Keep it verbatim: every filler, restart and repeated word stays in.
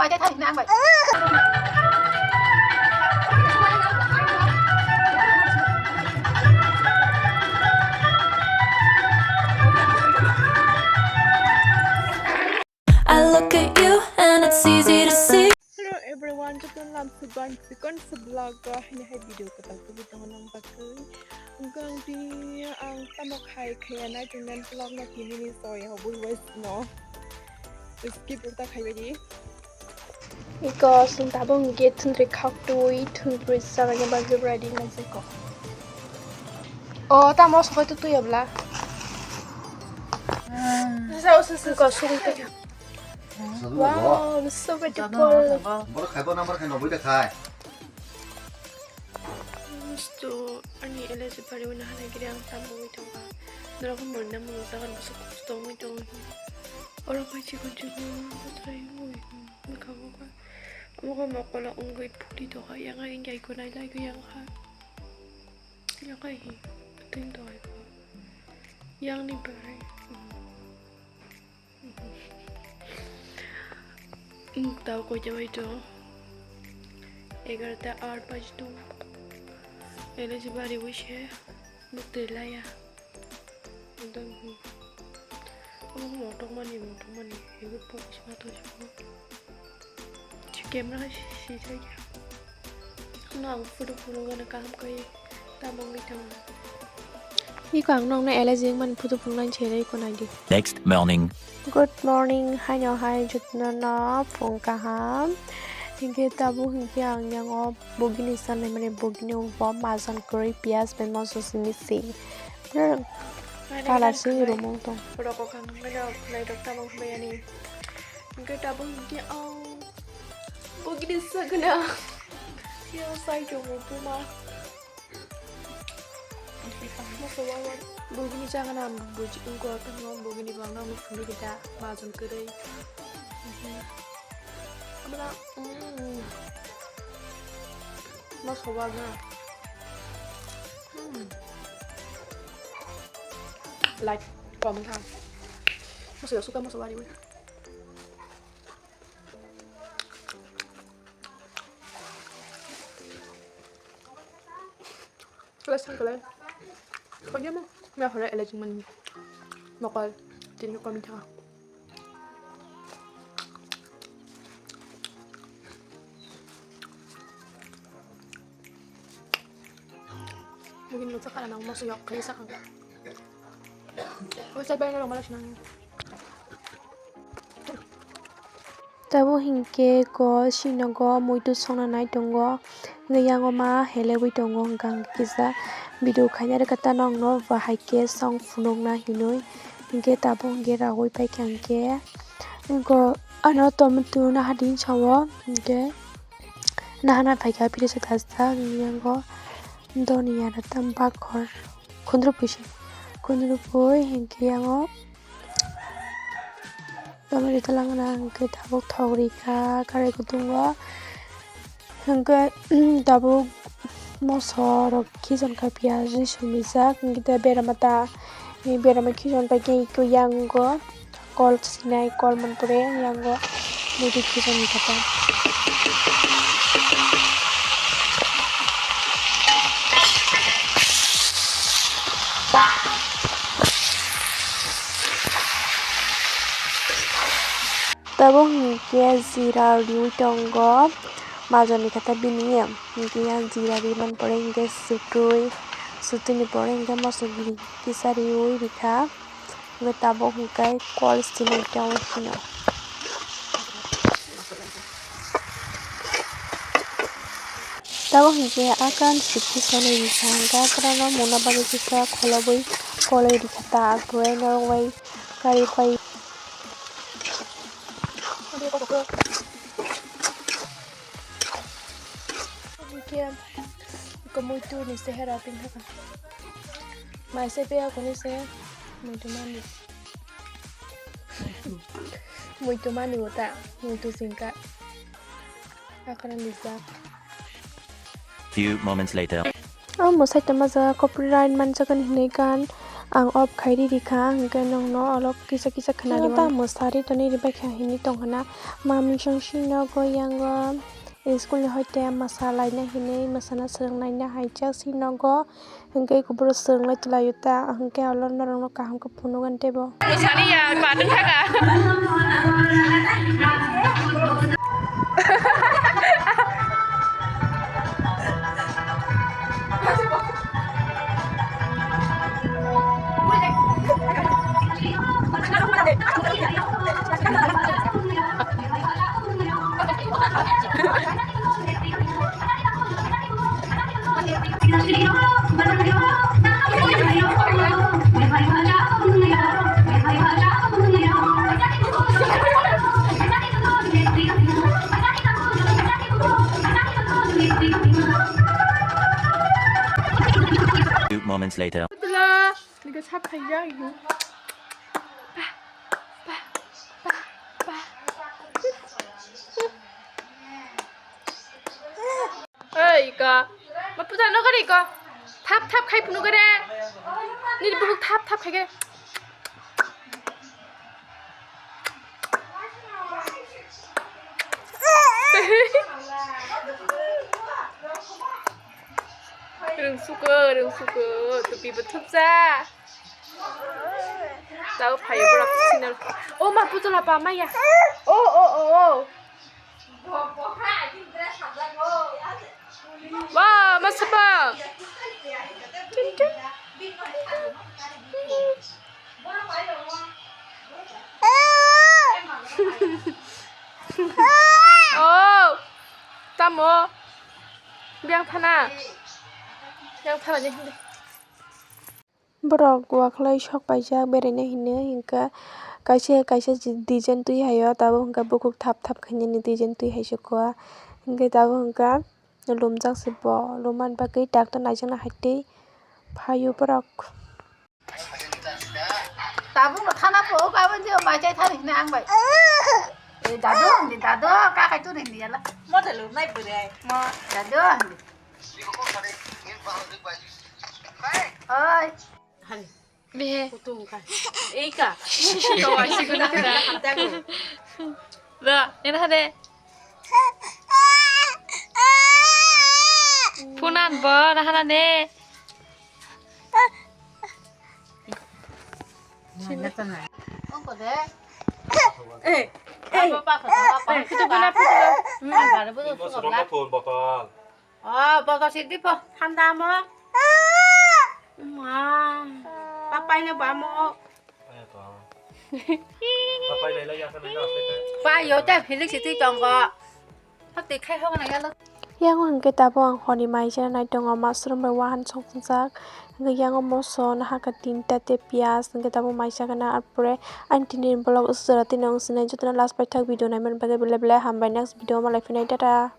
Ake thai na ang bai. I look at you and it's easy to see. Hello everyone, jotono lam subang second vlog o hini hai video kwtal kwbwi tongo nang bagwi. Ang tini ang tamo khai khaya nai tongnai vlog no tini ni soya hobui wai sino. Skip ta khai bai di. Iko sung tabung ge thundri khak tui thundri sarang ba jubra di na jeko. O tamo sokai tu tui abla. Sa o sa sa ko sung ta. Wow, so beautiful. Boro khai bo number khai no bui de khai. Misto ani L S bari wngna hana giri ang tamo wngwi tongo. Norok bo morina mungsa kan bwswk kosto wngwi tongo. Oro pai chikon chikon bwtrai wngwi bwkhango kha. Omo khe mokolo wngwi phuti tongkha yang hai wngya iko nai lai khe yang kha. Yang hai hi twin tongkha iko. Yang ni bahai. Tao koita bai tongo. Egarota aat baji tongo. Ele je bari bai se. Bwtwi laya. Ekdom. Omo motok mani, motok mani. Ego pok sima to sima. Camera si, si jaya. Ano ang photo phunukgana kaham khe tamo wngwi tongo. Iko ang nokno allergy wngmani photo phunuknani se iko naidi. Next morning. Good morning, haino hai jotono phung kaham. Hinkhe tabuk hinkhe ang yango bogini sanai mani bogini bo majan kwrwi piyaj bai moso simi se. Kalar se romong tong. Rokok ang nokno nairok tamo wngwi ani. Hinkhe tabuk hinkhe ang Bogini sagana. Yang sai tongo puma. Moso wawan. Bogini sagana buji ungko tongo bogini bangna musuni kita majon kwrwi. Amra, mm. Moso wawan. Hmm. Like, comment ha. Moso yasuka moso wari wari. Kala sang kala. Kau dia mah. Meh hore elek cuman. Mokol. Tini kau minta. Mungkin lu cakap anak masuk yok kali sakang. Kau saya bayar lo malas nang. Tabuk hinkhe kol sinogo muitu songna nai tongo. Hwnkhe yango ma helebwi tongo hwnkha hwnkhe kisa video khaina rwkha ta nokno bahai khe song phunukna hinwi. Hwnkhe tabuk hwnkhe raui paikha hwnkhe. Hwnkhe ano tomato nahadi sao hwnkhe nahana phaikha phirisa thajak yango doniya rwkha bakhor khundrupui se khundrupui hwnkhe yango. Tomato talangna hwnkhe tabuk thok rikha karai kutungo. Hwnkhe tabuk moso rok khichon kha piyaj ri sumijak hwnkhe berama ta berama khichon paikhe eko yango kol sinai kol manpore yango muitu khichon kha ta. Tabuk hinkhe jira riui tongo, majoni khe ta bini hinkhe yang jira ri man pore hinkhe sutui, sutui ni pore hinkhe moso giri kisa riui rikha, hinkhe tabuk hinkhe kol sinai tongo sino. Tabuk hinkhe akan sikhi sonwi rikha, hwnkhe akrano muna bagwi kisa kholobwi kolwi rikha ta, akwai norok bai kari pai. Hwnkhe iko muitu ni sehera tongthaka. Mai se peya kuni se muitu mani. Muitu mani uta, muitu singka. Akhara nijak. Few moments later. Ang mwsai tongma jaga copyright manjak hinwi gan Ang off khairi rikha, hwnkhe nwngno olok kisa kisa khwnarima. Tamo sari toni ribaikha hinwi tongkhana. Mami songsi nogo yango school ni hoite mwsa laina hinwi mwsana swrwng laina hai jak si nogo. Hwnkhe kuburo swrwng lai twlaio ta, hwnkhe olo norokno kaham khe phunukgani teibo. Mwsani ya, badwng thaka. Few moments later. Niko sap khaijak. Oi, iko. Ma puja no gari iko. Thap thap khai phunu gare. Nini buhuk thap thap khai gare. Rwngsuko, rwngsuko, tupi bo thupjak. Tao phaio borok sinal. O ma, putola pa maya. O, o, o, o. Wa, ma sapa. Tin, tin. Oh, tamo. Biang thana. Biang thana je hindi. Borok wakhlai sok paijak beraina hinwi hwnkha, kaisa kaisa design twi haio, tabuk hwnkha bukhuk thap thap khainani design twi hai se kua, hwnkhe tabuk hwnkha lumjak se bo, lumani bagwi doctor naijakna hai tei phaio borok. Tabukno thana po, o gabon je bai chai thani hwnwi ang bai. E dadu, hwndi dadu, kakai tuni hwndi yala. Mo thalo nai bwrwi. Mo dadu, hwndi. Oi. Hari. Behe. Kutung ka. Ei ka. Kawai si guna kena. Hamtago. Ba, nena hade. Punan bo, nahana ne. Sini. Ongko de. Eh, eh. Apa, apa, apa, apa. Itu guna, itu guna. Hmm. Apa, apa, apa, apa. Botol. Oh, botol sidi po, thanda mo. Ma, papai no ba mo. Papai lai lai ya, sa lai ya, sa lai. Pa yo ta Felix sidi tongo. Hati khai hok na galo. Yang hwnkhe tabuk ang honi maisa nai tongo, mushroom bai wahan songchak. Hwnkhe yang o moso no hakha tinta tei piyaj, hwnkhe tabuk maisa gana, arpore ani tini vlog usuk jora tini wng sinai jotono last paithak video naimani bagwi belai belai hambai, next video malai phinai, tata.